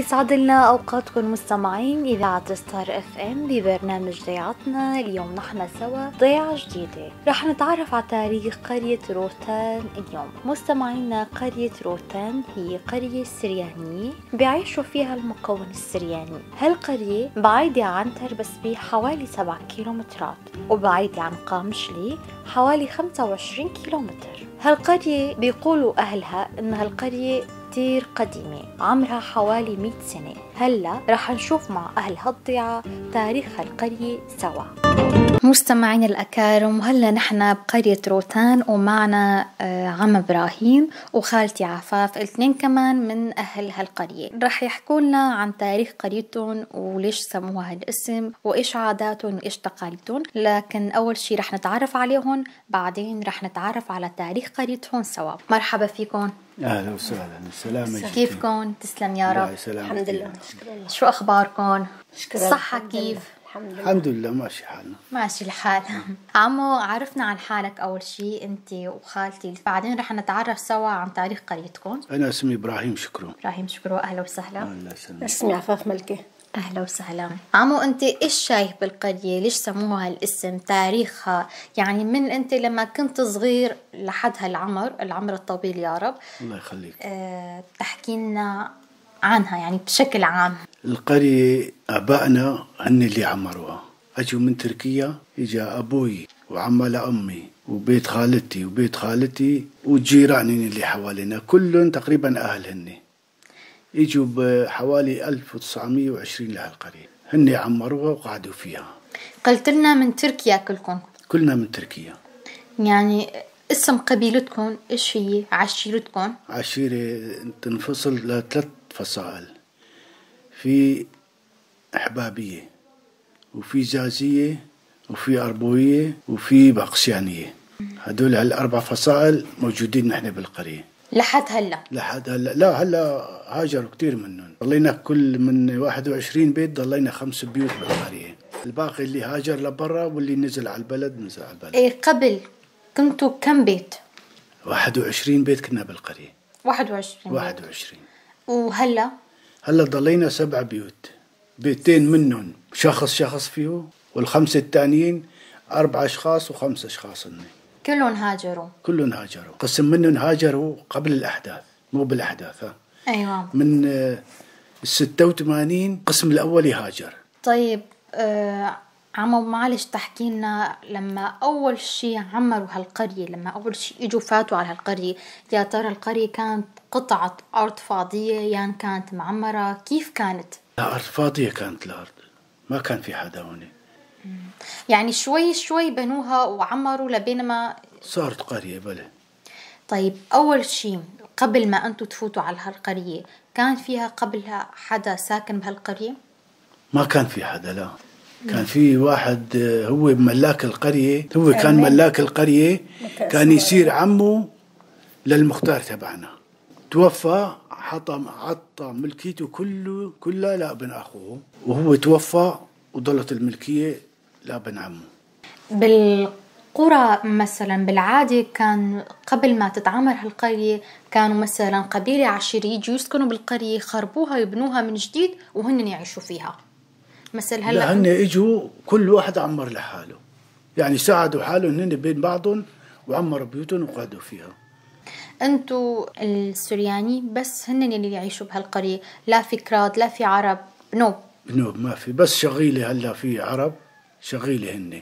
يسعد لنا اوقاتكم مستمعين اذاعة ستار اف ام ببرنامج ضيعتنا. اليوم نحن سوا ضيعه جديدة، رح نتعرف على تاريخ قرية روتان. اليوم مستمعينا قرية روتان هي قرية سريانيه بيعيشوا فيها المكون السرياني. هالقريه بعيدة عن تربسبي حوالي 7 كيلومترات وبعيدة عن قامشلي حوالي 25 كيلومتر. هالقرية بيقولوا أهلها إن هالقرية كتير قديمة، عمرها حوالي 100 سنة. هلأ رح نشوف مع أهل هالضيعة تاريخ هالقرية سوا. مستمعين الأكارم، وهلا نحن بقرية روتان ومعنا عم إبراهيم وخالتي عفاف، الاثنين كمان من أهل هالقرية. رح يحكوا لنا عن تاريخ قريتهم وليش سموها هالاسم وإيش عاداتهم وإيش تقاليدهم. لكن أول شي رح نتعرف عليهم، بعدين رح نتعرف على تاريخ قريتهم سوا. مرحبا فيكم. اهلا وسهلا، السلامة. كيفكم؟ تسلم يا رب. الحمد لله، شكرا الله. شو أخباركم؟ شكرا. الصحة كيف؟ الحمد لله، الحمد لله، ماشي حالنا. ماشي الحال. عمو، عرفنا عن حالك أول شيء أنت وخالتي، بعدين رح نتعرف سوا عن تاريخ قريتكم. أنا اسمي إبراهيم شكرو. إبراهيم شكرو، أهلا وسهلا. الله يسلمك. اسمي عفاف ملكي. أهلا وسهلا. عمو، أنت إيش شايف بالقرية؟ ليش سموها هالاسم؟ تاريخها يعني من أنت لما كنت صغير لحد هالعمر، العمر الطويل يا رب. الله يخليك. تحكي لنا عنها يعني بشكل عام. القرية آبائنا هن اللي عمروها، أجوا من تركيا، إجا أبوي وعمّا لأمي وبيت خالتي وبيت خالتي والجيران اللي حوالينا كلهم تقريبا أهل هن. إجوا بحوالي 1920 لهالقرية، هن عمروها وقعدوا فيها. قلت لنا من تركيا كلكم؟ كلنا من تركيا. يعني اسم قبيلتكم إيش هي؟ عشيرتكم؟ عشيرة تنفصل لثلاث فصائل، في أحبابية وفي زازية وفي أربوية وفي باقسيانية. هدول هالأربع فصائل موجودين نحن بالقرية لحد هلا. لحد هلا لا، هلا هاجروا كثير منهم. ضلينا كل من 21 بيت ضلينا 5 بيوت بالقرية، الباقي اللي هاجر لبرا واللي نزل على البلد نزل على البلد. إيه، قبل كنتوا كم بيت؟ 21 بيت كنا بالقرية. 21 بيت. 21. وهلا؟ هلا ضلينا 7 بيوت، بيتين منهم شخص فيه، والخمسة الثانيين 4 أشخاص و5 أشخاص. كلهم هاجروا؟ كلهم هاجروا، قسم منهم هاجروا قبل الأحداث، مو بالأحداث. ها. أيوة. من 86 قسم الأول هاجر. طيب عمو، معلش تحكي لنا لما أول شيء عمروا هالقرية، لما أول شيء إجوا فاتوا على هالقرية، يا ترى القرية كانت قطعة أرض فاضية يعني كانت معمرة؟ كيف كانت؟ لا، أرض فاضية كانت الأرض، ما كان في حدا هون. يعني شوي شوي بنوها وعمروا لبينما صارت قرية. بلى. طيب أول شيء قبل ما أنتم تفوتوا على هالقرية كان فيها قبلها حدا ساكن بهالقرية؟ ما كان في حدا، لا. كان في واحد هو ملاك القرية، هو كان ملاك القرية، كان يصير عمه للمختار تبعنا. توفى، عطى ملكيته كلها لابن أخوه، وهو توفى وظلت الملكية لابن عمه. بالقرى مثلا بالعادة كان قبل ما تتعمر هالقرية كانوا مثلا قبيلة عشيرة يجوا يسكنوا بالقرية، خربوها يبنوها من جديد وهن يعيشوا فيها. مثل هلا هن اجوا كل واحد عمر لحاله، يعني ساعدوا حالهم هن بين بعضهم وعمروا بيوتهم وقعدوا فيها. انتو السورياني بس هن اللي يعيشوا بهالقرية، لا في كراد لا في عرب؟ نوب نوب ما في، بس شغيلة هلا في عرب شغيلة هن،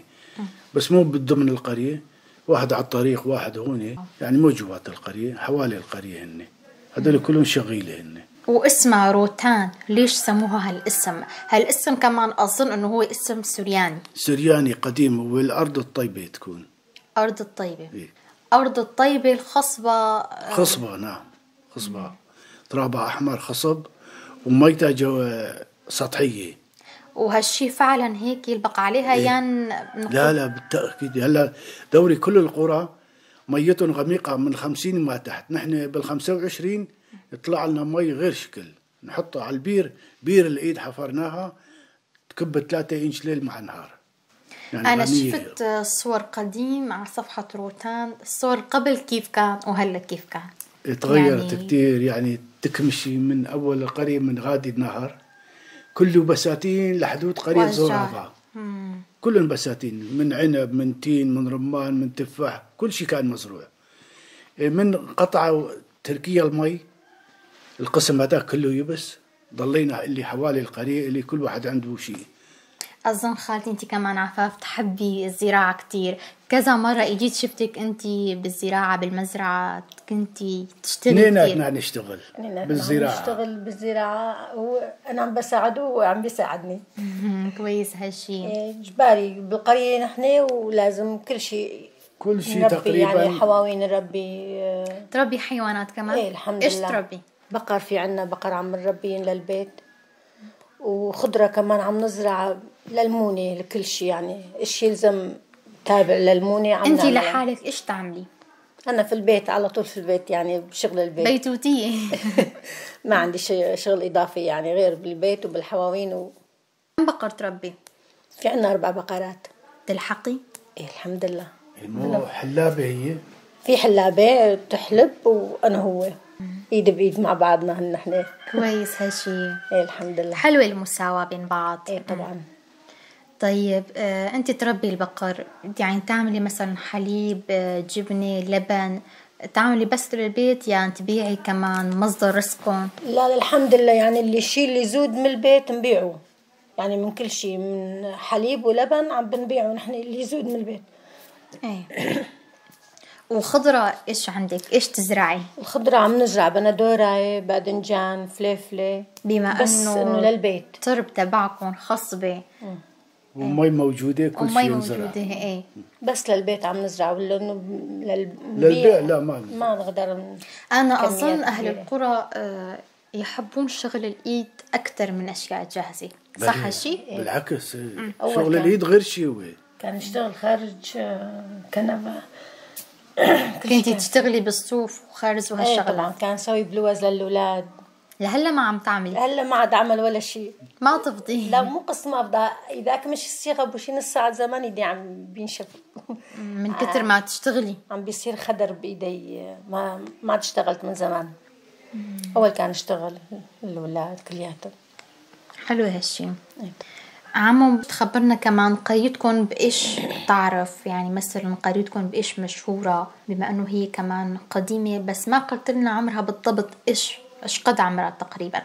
بس مو ضمن القرية، واحد على الطريق واحد هون، يعني مو جوات القرية، حوالي القرية هن، هذول كلهم شغيلة هن. واسمها روتان، ليش سموها هالاسم؟ هالاسم كمان أظن أنه هو اسم سورياني. سورياني قديم، والأرض الطيبة تكون. أرض الطيبة. إيه؟ أرض الطيبة الخصبة. خصبة، نعم، خصبة، ترابها أحمر خصب وميتها جو سطحية. وهالشي فعلا هيك يلبق عليها؟ إيه؟ يعني لا لا بالتأكيد. هلا دوري كل القرى ميتهم غميقة من 50 ما تحت، نحن بال25 يطلع لنا مي غير شكل، نحطها على البير، بير الايد حفرناها تكب 3 انش ليل مع نهار. يعني انا غنية. شفت صور قديم على صفحة روتان، الصور قبل كيف كان وهلا كيف كان. تغيرت يعني كثير، يعني تكمشي من اول القرية من غادي النهر كله بساتين لحدود قرية زرافة، كلهم بساتين، من عنب من تين من رمان من تفاح، كل شيء كان مزروع. من قطعوا تركيا المي القسم هذاك كله يبس، ضلينا اللي حوالي القرية اللي كل واحد عنده شيء. أظن خالتي أنت كمان عفاف تحبي الزراعة كتير، كذا مرة إجيت شفتك أنت بالزراعة بالمزرعة، كنتي تشتغلي كتير. اثنيناتنا نشتغل بالزراعة. نشتغل بالزراعة، وأنا عم بساعده وعم بيساعدني. كويس هالشي. إجباري بالقرية نحن، ولازم كل شيء، كل شيء تقريبا، يعني حواوين نربي. تربي حيوانات كمان؟ إيه الحمد لله. إيش تربي؟ بقر، في عنا بقر عم نربيين للبيت، وخضرة كمان عم نزرع للمونة، لكل شيء يعني إيش يلزم تابع للمونة عم أنت لحالك إيش تعملي؟ أنا في البيت على طول، في البيت يعني بشغل البيت. بيتوتية. ما عندي شغل إضافي يعني غير بالبيت وبالحواوين. كم بقر تربي؟ في عنا 4 بقرات. تلحقي؟ إيه الحمد لله. مو حلابة هي؟ في حلابة بتحلب وأنا هو ايد بايد مع بعضنا نحن. كويس هالشي. ايه الحمد لله. حلوة المساواة بين بعض. ايه طبعا. طيب انت تربي البقر، يعني تعملي مثلا حليب، جبنة، لبن، تعملي بس للبيت يعني تبيعي كمان مصدر رزقكم؟ لا الحمد لله، يعني اللي الشيء اللي يزود من البيت نبيعه، يعني من كل شيء، من حليب ولبن عم بنبيعه نحن اللي يزود من البيت. ايه. وخضرة إيش عندك؟ إيش تزرعي؟ الخضرة عم نزرع بندورة، باذنجان، فليفلة، بما بس إنه للبيت. الترب تبعكم خصبة ومي موجودة، كل شيء ينزرع. موجودة إيه. بس للبيت عم نزرع، ولا إنه للبيع لا ما نقدر. أنا أظن أهل القرى يحبون شغل الإيد أكثر من أشياء جاهزة، صح هالشيء؟ بالعكس، شغل الإيد غير شيء. هو كان يشتغل خارج كنبة. كنتي تشتغلي بالصوف وخرز وهالشغلات؟ طبعا، كان سوي بلوز للأولاد. لهلا ما عم تعملي؟ هلا ما عاد عمل ولا شيء. ما تفضي؟ لا مو قصة ما افضى، اذا اكمش الصيغة بشي نص ساعة زمان ايدي عم بينشف من كثر ما تشتغلي، عم بيصير خدر بايدي. ما عاد اشتغلت من زمان. اول كان اشتغل الاولاد كلياتهم. حلو هالشيء. عمو بتخبرنا كمان قريتكم بإيش تعرف، يعني مثلا قريتكم بإيش مشهورة، بما أنه هي كمان قديمة، بس ما قلت لنا عمرها بالضبط، إيش قد عمرها تقريبا؟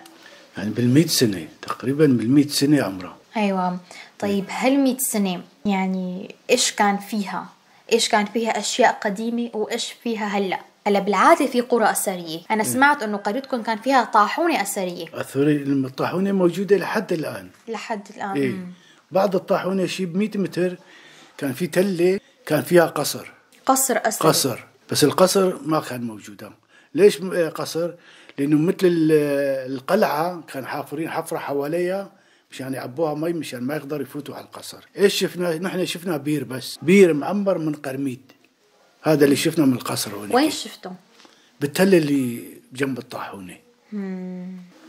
يعني بال100 سنة تقريبا، بال100 سنة عمرها. أيوة. طيب هال100 سنة يعني إيش كان فيها؟ إيش كان فيها أشياء قديمة وإيش فيها هلأ؟ هلا بالعادة في قرى أثرية، أنا سمعت إنه قريتكم كان فيها طاحونة أثرية. الطاحونة موجودة لحد الآن. لحد الآن. إيه. بعد الطاحونة شيء ب100 متر كان في تلة، كان فيها قصر. قصر أثري. قصر، بس القصر ما كان موجودة. ليش قصر؟ لأنه مثل القلعة كان حافرين حفرة حواليها مشان يعبوها مي، مشان ما يقدروا يفوتوا على القصر. إيش شفنا؟ نحن شفنا بير، بس بير معمر من قرميد. هذا اللي شفنا من القصر هونيك. وين شفته؟ بالتلة اللي جنب الطاحونة.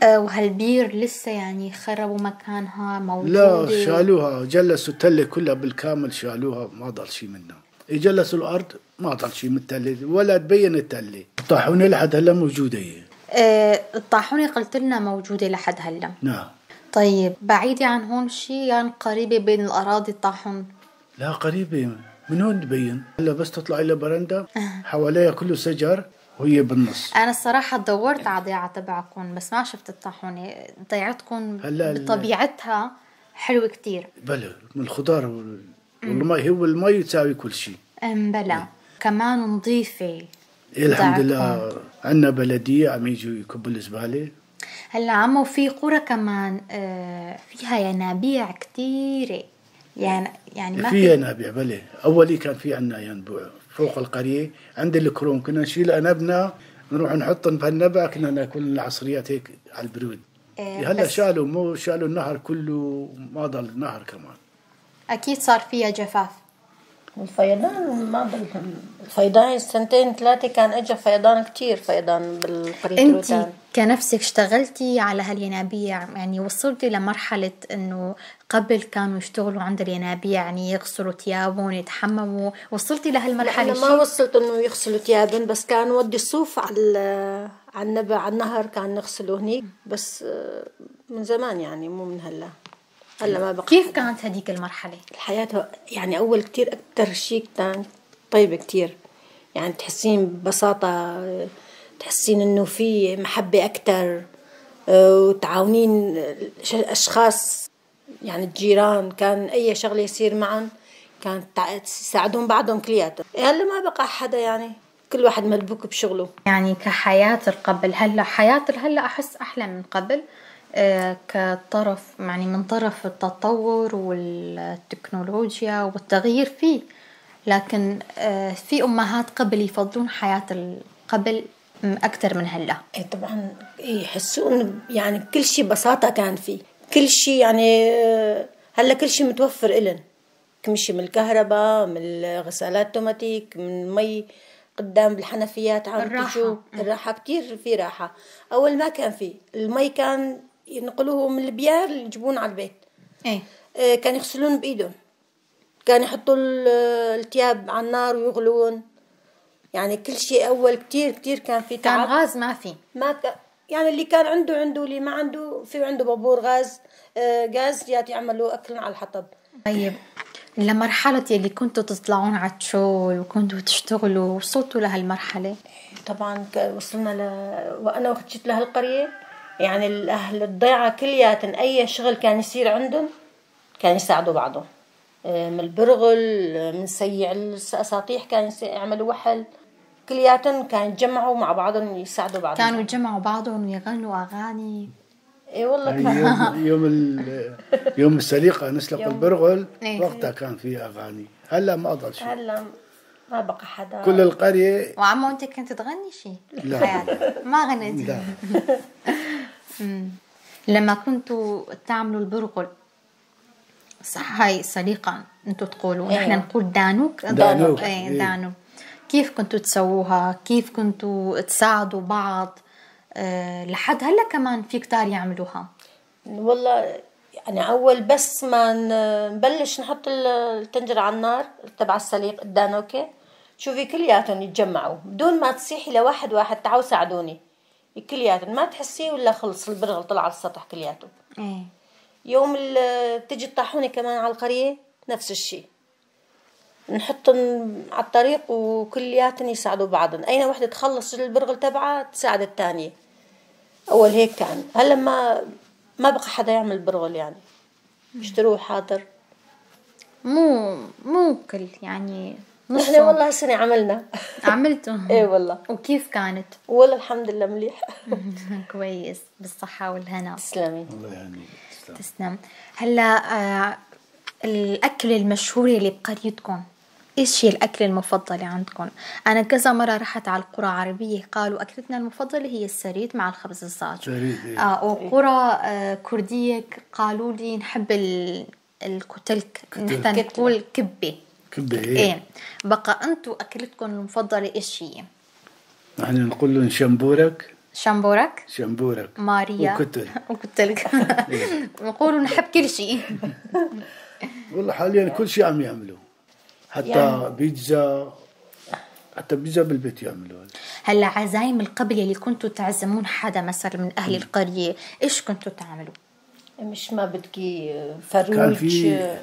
وهالبير لسه يعني خربوا مكانها موجودة؟ لا شالوها، جلسوا التلة كلها بالكامل شالوها، ما ضل شيء منها. جلسوا الأرض ما ضل شيء من التلة ولا تبين التلة. الطاحونة لحد هلا موجودة هي. الطاحونة قلت لنا موجودة لحد هلا. نعم. طيب بعيدة عن هون شيء يعني قريبة بين الأراضي الطاحون؟ لا قريبة، من هون تبين. هلا بس تطلع إلى برندة حواليها كله شجر وهي بالنص. أنا الصراحة دورت على ضيعة تبعكم بس ما شفت الطاحونة. ضيعتكم بطبيعتها حلوة كتير. بلى من الخضار والمي، هو المي تساوي كل شيء. بلى كمان نظيفة. إيه الحمد لله، عندنا بلدية عم يجوا يكبوا الزبالة. هلا عمو في قرى كمان فيها ينابيع كتيرة، يعني ما في ينابيع. بلى أولي كان في عندنا ينبوع فوق القرية عند الكروم، كنا نشيل أنبنا نروح نحطن بهالنبع، كنا ناكل العصريات هيك على البرود. هلا شالوا، مو شالوا النهر كله، ما ضل النهر كمان. أكيد صار فيها جفاف. والفيضان ما ضل، الفيضان سنتين ثلاثة كان اجى فيضان كتير، فيضان بالقرية. انت كنفسك اشتغلتي على هالينابيع؟ يعني وصلتي لمرحلة انه قبل كانوا يشتغلوا عند الينابيع، يعني يغسلوا ثيابهم، يتحمموا، وصلتي لهالمرحلة؟ أنا ما وصلت انه يغسلوا ثيابهم، بس كان ودي الصوف على النبع، على النهر، كان نغسله هنيك، بس من زمان يعني، مو من هلا. هلا ما بقى. كيف كانت هديك المرحلة؟ الحياة يعني أول كتير أكتر شيء كان طيبة كتير، يعني تحسين ببساطة، تحسين إنه في محبة أكتر، وتعاونين أشخاص، يعني الجيران كان أي شغلة يصير معهم كانت يساعدون بعضهم كلياتهم. هلا ما بقى حدا، يعني كل واحد ملبوك بشغله. يعني كحياة القبل، هلا حياة هلا أحس أحلى من قبل، كطرف يعني من طرف التطور والتكنولوجيا والتغيير فيه، لكن في أمهات قبل يفضلون حياة قبل أكثر من هلا. طبعا يحسون يعني كل شيء بساطة كان فيه، كل شيء يعني هلا كل شيء متوفر إلن، كل شيء من الكهرباء، من الغسالات اوتوماتيك، من مي قدام بالحنفيات عم تجوا، الراحة كتير في راحة. أول ما كان في المي، كان ينقلوه من البيار يجيبون على البيت. ايه كان يغسلون بإيدهم، كان يحطوا الثياب على النار ويغلون، يعني كل شيء أول كتير كتير كان في تعب. كان غاز ما في، ما يعني اللي كان عنده، اللي ما عنده في عنده بابور غاز، غاز يعملوا أكل على الحطب. طيب لمرحلة يلي كنتوا تطلعون على الشغل وكنتوا تشتغلوا، وصلتوا لهالمرحلة؟ طبعا وصلنا وأنا وقت جيت لهالقرية، يعني الأهل الضيعة كلياتن أي شغل كان يصير عندهم كان يساعدوا بعضهم، من البرغل، من سيع الأساطيح كان يعملوا وحل، كلياتن كانوا يتجمعوا مع بعضهم يساعدوا بعضهم. كانوا يتجمعوا بعضهم ويغنوا أغاني. اي والله كان يوم السليقة نسلق البرغل. إيه؟ وقتها كان في أغاني، هلا ما ضل شيء، هلا ما بقى حدا، كل القرية. وعمو أنت كنت تغني شيء؟ لا ما غنيت. لا. لما كنتوا تعملوا البرغل، صح هاي سليقة انتوا تقولوا. إيه؟ نحن نقول دانوك. دانوك. إيه دانوك. كيف كنتوا تسووها؟ كيف كنتوا تساعدوا بعض؟ لحد هلا كمان في كتار يعملوها. والله يعني أول بس ما نبلش نحط الطنجرة على النار تبع السليق الدانوكي، شوفي كلياتهم يتجمعوا بدون ما تصيحي لواحد واحد تعالوا ساعدوني، كلياتهم ما تحسيه ولا خلص البرغل طلع على السطح كلياته. إيه. يوم تجي الطاحونة كمان على القرية نفس الشيء، نحطهم على الطريق وكلياتهم يساعدوا بعضهم، أين وحدة تخلص البرغل تبعها تساعد الثانية. أول هيك كان، هلا ما بقى حدا يعمل برغل، يعني بيشتروه حاضر. مو كل يعني نحن والله هالسنة عملنا. عملته؟ ايه والله. وكيف كانت؟ والله الحمد لله مليح. كويس، بالصحة والهنا. تسلمي. الله يهنيك. تسلم. هلا الأكل المشهور اللي بقريتكم، إيش هي الأكلة المفضلة عندكم؟ أنا كذا مرة رحت على القرى العربية قالوا أكلتنا المفضلة هي السريد مع الخبز الصاج. سريد. إيه. وقرى كردية قالوا لي نحب الكتلك، نحن نقول كبة. كبة. إيه. بقى أنتوا أكلتكم المفضلة إيش هي؟ نحن نقول لهم شمبورك. شمبورك؟ شمبورك. ماريا. وكتل. وكتلك. نقولوا نحب كل شيء. والله حاليا كل شيء عم يعملوه، حتى يعني بيتزا، حتى بيتزا بالبيت يعملوها. هلا عزايم القبلة اللي كنتوا تعزمون حدا مثلا من أهل القرية، إيش كنتوا تعملوا؟ مش ما بدكي فروج، كان في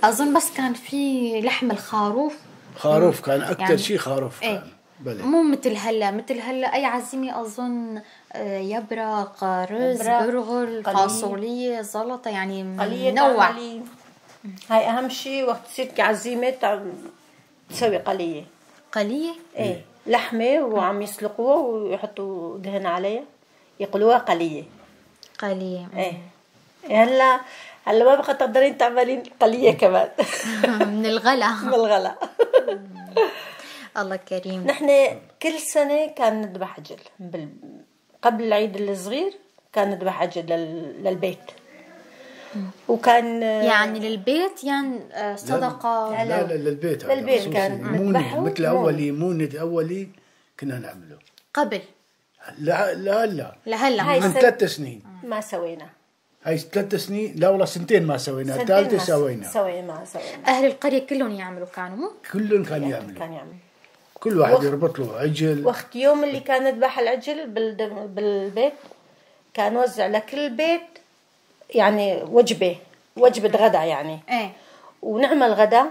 أظن بس كان في لحم الخروف. خروف كان أكثر يعني شيء خروف كان. إيه؟ بلي. مو مثل هلا، مثل هلا أي عزيمة أظن يبرق، رز، برغل، فاصولية، زلطة، يعني منوع. هاي أهم شيء وقت تصير عزيمة تسوي قلية. قلية؟ إيه، لحمة وعم يسلقوها ويحطوا دهن عليها، يقلوها قلية. قلية. إيه. هلا ما بقى تقدرين تعملين قلية كمان. من الغلا. من الغلا. الله كريم. نحن كل سنة كان نذبح عجل قبل العيد الصغير، كان نذبح عجل للبيت. وكان يعني للبيت يعني صدقة؟ لا لا، للبيت. للبيت كان مونة، مثل أولي مونة أولي كنا نعمله قبل. لا لا لا لهلا من 3 سنين ما سوينا. هاي 3 سنين، لا والله 2 سنين ما سوينا، الثالثة سوينا. سوينا سوينا. أهل القرية كلهم يعملوا كانوا، مو؟ كلهم كانوا يعملوا. كل واحد يربط له عجل. وقت يوم اللي كان نذبح العجل بالبيت كان وزع لكل بيت يعني وجبة غدا يعني. ايه. ونعمل غدا،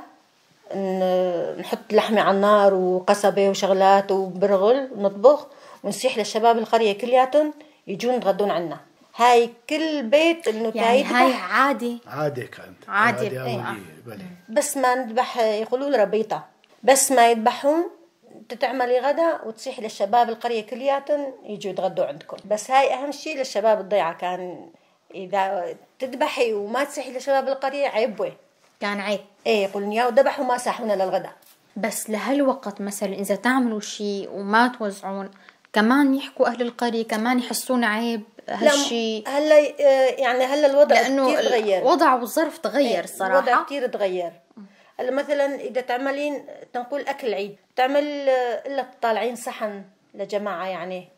نحط لحمة على النار وقصبة وشغلات وبرغل ونطبخ ونسيح للشباب القرية كلياتهم يجون يتغدون عنا. هاي كل بيت انه يعني هاي عادي، عادي كانت عادي. إيه. بس ما نذبح، يقولوا ربيطة، بس ما يذبحون تتعملي غدا وتصيح للشباب القرية كلياتهم يجوا يتغدوا عندكم. بس هاي أهم شيء للشباب الضيعة، كان إذا تذبحي وما تصيحي لشباب القرية عيب، كان عيب. إيه، يقولون يا وذبحوا ما ساحونا للغدا. بس لهالوقت مثلا إذا تعملوا شيء وما توزعون كمان يحكوا أهل القرية، كمان يحسون عيب هالشيء. هلا يعني هلا الوضع كثير تغير، الوضع والظرف تغير صراحة. الوضع كثير تغير. هلا مثلا إذا تعملين تنقول أكل عيد، تعمل إلا تطالعين صحن لجماعة، يعني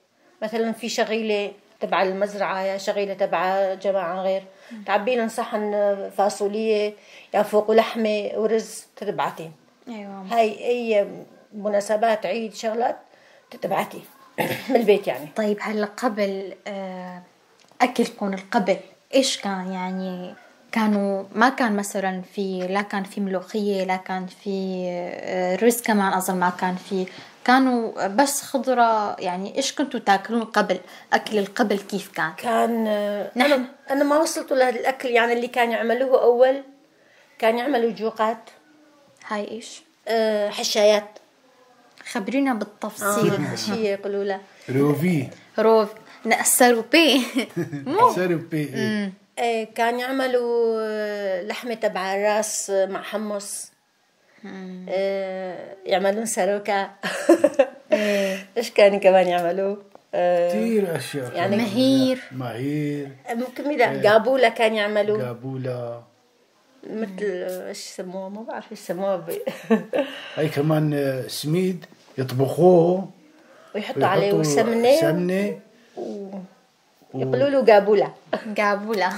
مثلا في شغيلة تبع المزرعة يا شغيلة تبع جماعة غير، تعبين صحن فاصولية يا فوق لحمة ورز تتبعتين. أيوة. هاي أي مناسبات عيد شغلات تتبعتي من البيت يعني. طيب هلا قبل أكلكم القبل إيش كان يعني؟ كانوا ما كان مثلا في، لا كان في ملوخية، لا كان في رز كمان أظن ما كان في، كانوا بس خضرة. يعني إيش كنتوا تاكلون قبل؟ أكل القبل كيف كان؟ كان أنا ما وصلت لهذا الأكل يعني اللي كان يعملوه أول. كان يعملوا جوقات. هاي إيش؟ حشايات. خبرينا بالتفصيل. شيء يقولوا له روفي، ساروبي. مو ساروبي. إيه، كان يعملوا لحمة تبع الراس مع حمص. يعملون ساروكا. إيش كانوا كمان يعملوا؟ كثير أشياء يعني مهير ممكن. قابولة كان يعملوا، قابولة مثل إيش يسموها، ما بعرف إيش يسموها. هاي كمان سميد يطبخوه ويحطوا عليه سمنة يقولوا له قابولة. قابولة.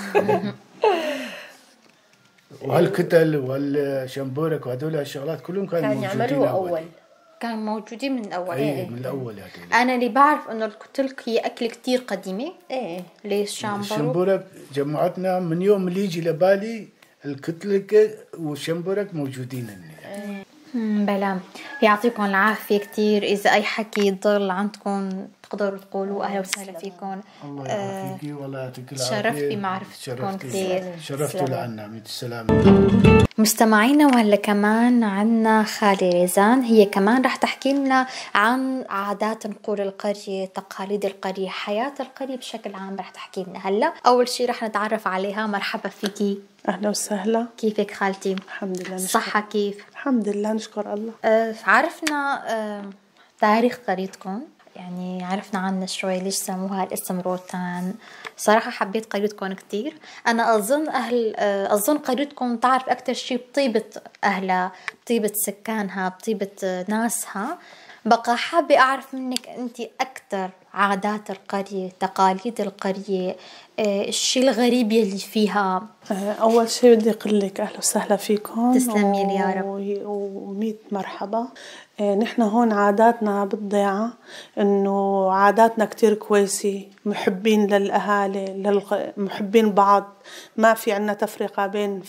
وهالكتل وهالشمبورك وهدول الشغلات كلهم كانوا موجودين يعملوه أول. كانوا موجودين من الأول. إيه، من الأول هدول. أنا اللي بعرف إنه الكتل هي أكلة كتير قديمة. إيه. ليش الشمبورك؟ الشمبورك جماعتنا من يوم اللي يجي لبالي الكتلك والشمبورك موجودين هن. بلا يعطيكم العافية كتير. إذا أي حكي ضل عندكم تقدروا تقولوا. أهلا وسهلا فيكم. الله يعافيكي والله يعطيك العافية. شرفت بمعرفتكم كتير. شرفتوا لعنا. ميت السلامة مستمعينا. وهلا كمان عنا خالي ريزان، هي كمان رح تحكي لنا عن عادات نقول القرية، تقاليد القرية، حياة القرية بشكل عام رح تحكي لنا. هلا أول شيء رح نتعرف عليها. مرحبا فيكي. أهلا وسهلا. كيفك خالتي؟ الحمد لله. صحة كيف؟ الحمد لله نشكر الله. عرفنا تاريخ قريتكم، يعني عرفنا عنها شوي، ليش سموها الاسم روتان. صراحة حبيت قريتكم كتير. أنا أظن أظن قريتكم تعرف أكتر شيء بطيبة أهلها، بطيبة سكانها، بطيبة ناسها. بقى حابة أعرف منك أنت أكتر عادات القرية، تقاليد القرية، الشيء الغريب يلي فيها. أول شيء بدي أقول لك أهلا وسهلا فيكم. تسلمي لي يا رب. وميت مرحبا. نحن هون عاداتنا بالضيعة إنه عاداتنا كتير كويسة، محبين للأهالي، محبين بعض، ما في عنا تفرقة بين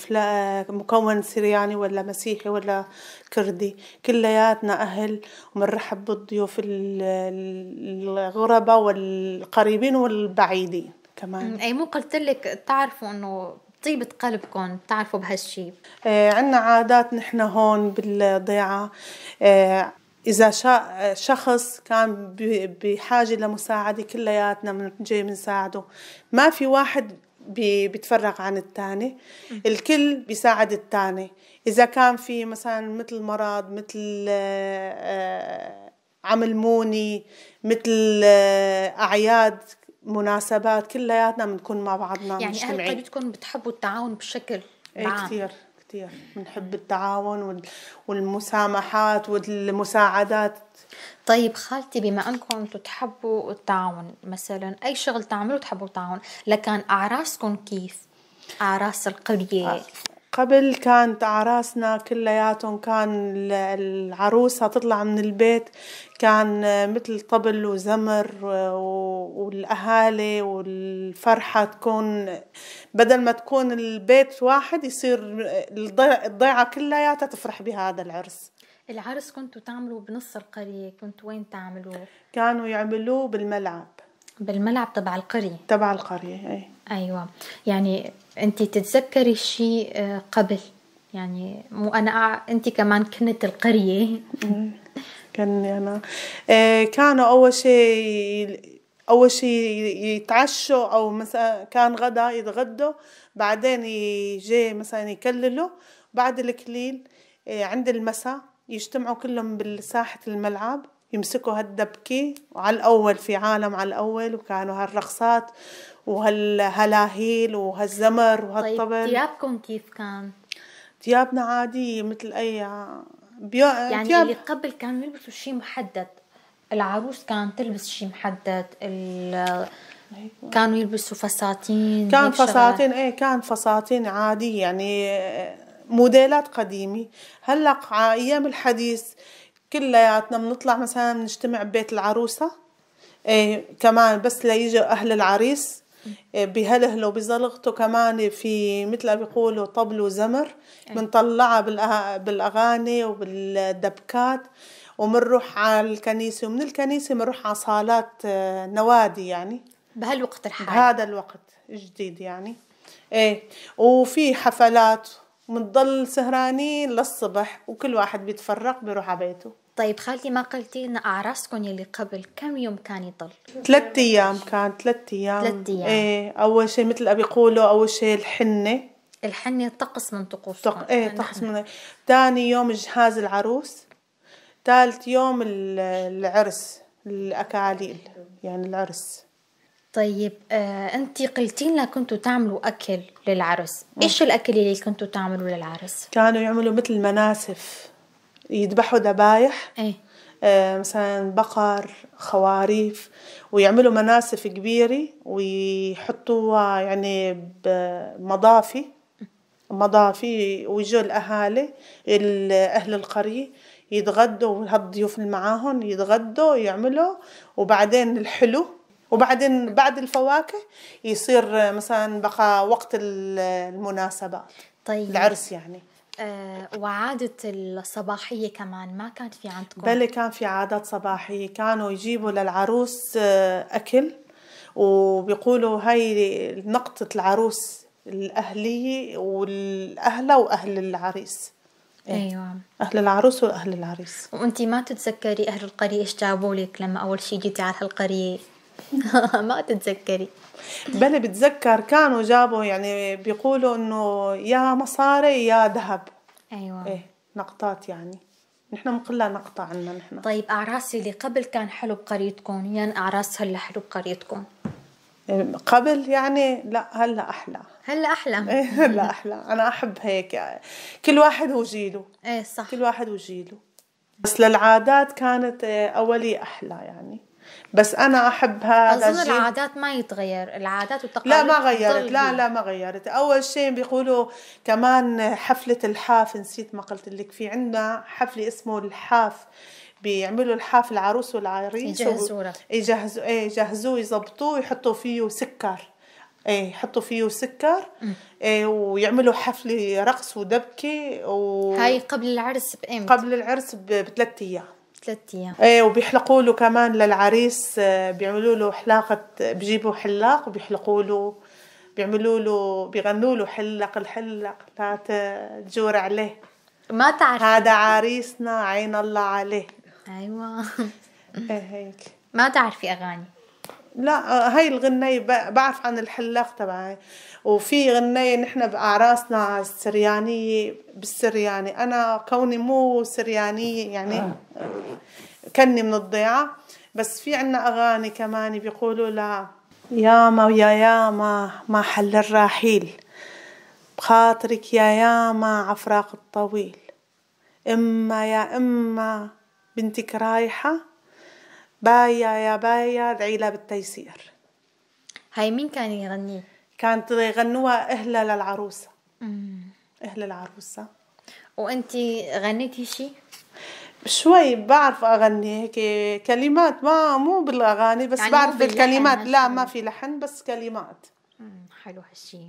مكون سرياني ولا مسيحي ولا كردي، كلياتنا أهل ومنرحب بالضيوف الغرباء والقريبين والبعيدين كمان. أي مو قلت لك تعرفوا إنه طيبة قلبكم، تعرفوا بهالشي. عنا عادات نحن هون بالضيعة، إذا شخص كان بحاجة لمساعدة كلياتنا بنجي بنساعده، ما في واحد بيتفرق عن الثاني، الكل بيساعد الثاني. إذا كان في مثلا مثل مرض، مثل عمل موني، مثل أعياد مناسبات كلياتنا بنكون مع بعضنا. يعني أهل قريتكم بتحبوا التعاون بشكل عام؟ كثير كثير بنحب التعاون والمسامحات والمساعدات. طيب خالتي، بما أنكم أنتم تحبوا التعاون، مثلا أي شغل تعملوا تحبوا التعاون، لكن أعراسكم كيف؟ أعراس القرية قبل كانت أعراسنا كلياتهم، كان العروسة تطلع من البيت كان مثل طبل وزمر والأهالي والفرحة تكون، بدل ما تكون البيت واحد يصير الضيعة كلياتها تفرح بهذا العرس. العرس كنتوا تعملوا بنص القرية، كنتوا وين تعملوه؟ كانوا يعملوه بالملعب. بالملعب تبع القرية؟ تبع القرية، ايه. ايوه، يعني انت تتذكري شيء قبل؟ يعني مو انا، انت كمان كنت القرية. كني انا. كانوا اول شيء يتعشوا، او مثلا كان غدا يتغدوا، بعدين يجي مثلا يكللوا، بعد الكليل عند المساء يجتمعوا كلهم بالساحة الملعب، يمسكوا هالدبكة، وعلى الأول في عالم على الأول، وكانوا هالرقصات وهالهلاهيل وهالزمر وهالطبل. طيب ثيابكم كيف كان؟ ثيابنا عادية مثل أي يعني تياب. اللي قبل كانوا يلبسوا شيء محدد، العروس كانت تلبس شيء محدد، كانوا يلبسوا فساتين. كان فساتين، ايه كان فساتين عادية، يعني موديلات قديمة. هلا على أيام الحديث كلياتنا بنطلع مثلا بنجتمع ببيت العروسة، إيه كمان بس ليجوا أهل العريس، إيه بهلهلوا بزلغته، كمان في مثل ما بيقولوا طبل وزمر، بنطلعها بالأغاني وبالدبكات، وبنروح على الكنيسة، ومن الكنيسة بنروح على صالات نوادي، يعني بهالوقت الحالي، بهذا الوقت الجديد يعني. إيه وفي حفلات، بنضل سهرانين للصبح، وكل واحد بيتفرق بيروح على بيته. طيب خالتي، ما قلتي لنا أعراسكم يلي قبل كم يوم كان يضل؟ 3 أيام كان، 3 أيام. 3 أيام. إيه، أول شيء مثل ما بيقولوا، أول شيء الحنة. الحنة طقس من طقوسكم. إيه طقس من. ثاني يوم جهاز العروس، ثالث يوم العرس، الأكاليل يعني العرس. طيب انتي قلتي لنا كنتوا تعملوا اكل للعرس، ايش الاكل اللي كنتوا تعملوا للعرس؟ كانوا يعملوا مثل مناسف، يذبحوا ذبايح، ايه؟ مثلا بقر، خواريف، ويعملوا مناسف كبيرة ويحطوها يعني بمضافي مضافي، ويجوا الأهالي أهل القرية يتغدوا، وهالضيوف اللي معاهم يتغدوا يعملوا، وبعدين الحلو، وبعدين بعد الفواكه يصير مثلا بقى وقت المناسبة. طيب العرس يعني. وعادة الصباحية كمان ما كانت في عندكم؟ بلي كان في عادات صباحية، كانوا يجيبوا للعروس أكل، وبيقولوا هاي نقطة العروس الأهلية والأهلة وأهل العريس. ايوه، أهل العروس وأهل العريس. وأنتي ما تتذكري أهل القرية إيش جابوا لك لما أول شي جيتي على هالقرية؟ ما تتذكري؟ بلي بتذكر، كانوا جابوا يعني بيقولوا إنه يا مصاري يا ذهب. ايوه، ايه نقطات، يعني نحن بنقلها نقطة عنا نحن. طيب أعراس اللي قبل كان حلو بقريتكم، يعني أعراس هلا حلو بقريتكم؟ قبل يعني لا، هلا أحلى. هلا أحلى. إيه هلا أحلى، أنا أحب هيك يعني. كل واحد وجيله. إيه صح، كل واحد وجيله. بس للعادات كانت أولي أحلى يعني، بس أنا أحب هذا. أظن العادات ما يتغير، العادات والتقاليد لا ما غيرت، لا لا ما غيرت. أول شيء بيقولوا كمان حفلة الحاف، نسيت ما قلت لك، في عندنا حفلة اسمه الحاف، بيعملوا الحاف العروس والعريس، يجهزوه، يجهزوا، ايه يجهزوه، يزبطوه، يحطوا فيه سكر، ايه يحطوا فيه سكر، ايه ويعملوا حفلة رقص ودبكة هاي قبل العرس بإمتى؟ قبل العرس ب3 أيام. 3 أيام. ايه، وبيحلقوا له كمان للعريس، بيعملوا له حلاقة، بيجيبوا حلاق وبيحلقوا له، بيعملوا له، بيغنوا له حلق الحلق لا تجور عليه، ما تعرف هذا عريسنا عين الله عليه. ايوه. ايه هيك. ما تعرفي اغاني؟ لا، هاي الغنية بعرف عن الحلاق تبعي. وفي غنية نحن بأعراسنا السريانية، بالسرياني، أنا كوني مو سريانية يعني كني من الضيعة، بس في عنا أغاني كمان بيقولوا لا ياما ويا ياما ما حل الراحيل، بخاطرك يا ياما عفراق الطويل، إما يا إما بنتك رايحة، بايا يا بايا ادعي لها بالتيسير. هاي مين كان يغنيه؟ كانت يغنوها أهلها للعروسة. أهل العروسة. وأنتي غنيتي شي؟ شوي بعرف أغني هيك كلمات، ما مو بالأغاني بس يعني بعرف مو باللحن الكلمات. لا، هالشي. ما في لحن بس كلمات. حلو هالشي.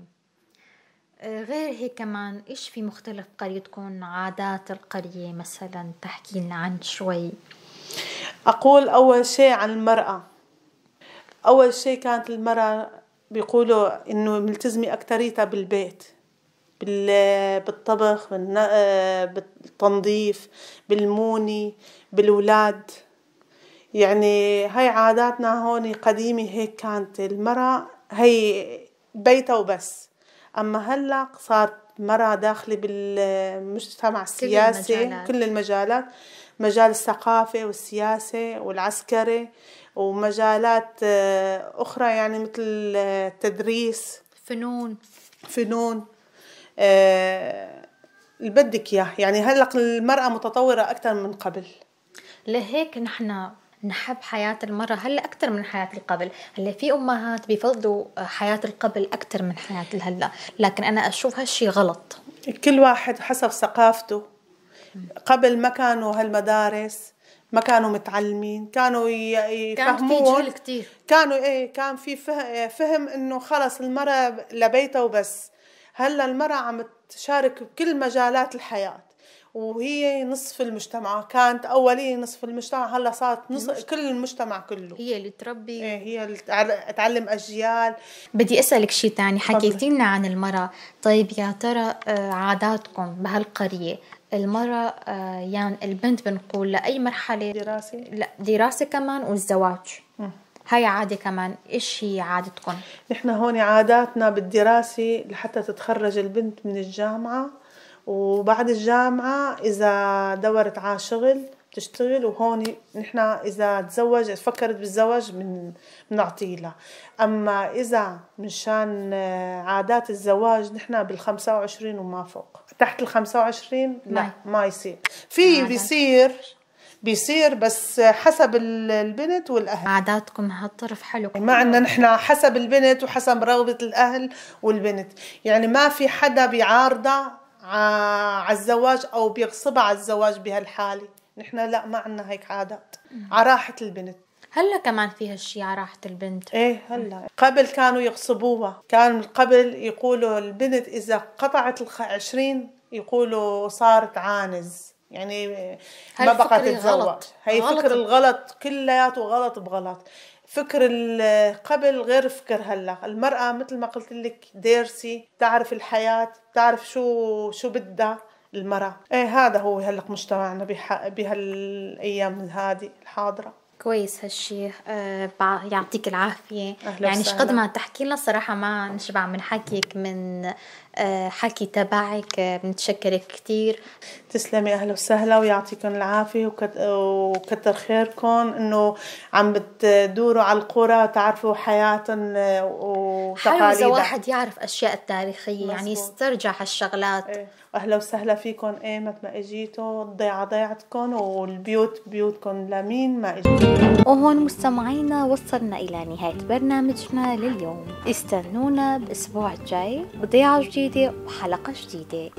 غير هيك كمان إيش في مختلف قريتكم؟ عادات القرية مثلا تحكي لنا عن شوي. أقول أول شيء عن المرأة. أول شيء كانت المرأة بيقولوا إنه ملتزمة أكتريتها بالبيت، بالطبخ، بالتنظيف، بالموني، بالولاد. هاي عاداتنا هون قديمة، هيك كانت المرأة هي بيتها وبس. أما هلأ صارت مرأة داخلة بالمجتمع كل السياسي، المجالات. كل المجالات، مجال الثقافة والسياسة والعسكري ومجالات أخرى، مثل التدريس، فنون، فنون، اللي بدك إياه. هلأ المرأة متطورة أكثر من قبل. لهيك نحن نحب حياة المرأة هلأ أكثر من حياة القبل. هلأ في أمهات بيفضلوا حياة القبل أكثر من حياة الهلأ، لكن أنا أشوف هالشي غلط. كل واحد حسب ثقافته. قبل ما كانوا هالمدارس، ما كانوا متعلمين، كانوا كان في يفهمون. جهل كتير. كان في فهم إنه خلص المرأة لبيتها وبس. هلأ المرأة عم تشارك بكل مجالات الحياة، وهي نصف المجتمع. كانت أولية نصف المجتمع، هلأ صارت نصف كل المجتمع كله. هي اللي تربي. إيه، هي اللي تعلم أجيال. بدي أسألك شيء تاني، تفضلي. حكيتي لنا عن المرأة، طيب يا ترى عاداتكم بهالقرية المرأة، يعني البنت بنقول لأي مرحلة؟ دراسة؟ لا، دراسة كمان والزواج. هاي عادة كمان، إيش هي عادتكم؟ نحن هون عاداتنا بالدراسة لحتى تتخرج البنت من الجامعة، وبعد الجامعة إذا دورت على شغل تشتغل، وهون نحن إذا تزوج فكرت بالزواج بنعطي لها. أما إذا مشان عادات الزواج نحن بالخمسة وعشرين وما فوق، تحت الخمسة وعشرين لا، ما يصير. في عادات. بيصير بس حسب البنت والأهل. عاداتكم هالطرف حلو. ما عندنا نحن حسب البنت وحسب رغبة الأهل والبنت، ما في حدا بيعارضها على الزواج أو بيغصبها على الزواج بهالحالة. نحن لا، ما عندنا هيك عادات، على راحة البنت. هلا كمان في هالشي على راحة البنت. إيه هلا قبل كانوا يغصبوها، كان قبل يقولوا البنت إذا قطعت 20 يقولوا صارت عانز، ما بقى هالفكر تتزوج. غلط. هي غلط. فكر الغلط كلياته غلط بغلط. فكر قبل غير فكر هلا. المرأة مثل ما قلت لك دارسة، تعرف الحياة، تعرف شو بدها المرأة. إيه هذا هو هلا مجتمعنا بهالأيام هذه الحاضرة. كويس هالشي. يعطيك العافية. أهلا وسهلا. شقد ما تحكي لنا صراحة ما نشبع من حكيك، من حكي تبعك. بنتشكرك كتير. تسلمي، أهلا وسهلا، ويعطيكم العافية وكتر خيركم إنه عم بتدوروا على القرى تعرفوا حياتهم وتقاليدها. حلو إذا واحد يعرف أشياء التاريخية، يسترجع هالشغلات. إيه. أهلا وسهلا فيكم إيمت ما إجيتوا، الضيعة ضيعتكم والبيوت بيوتكم لمين ما إجيتوا. وهون مستمعينا وصلنا إلى نهاية برنامجنا لليوم. استنونا بأسبوع الجاي بضيعة جديدة وحلقة جديدة.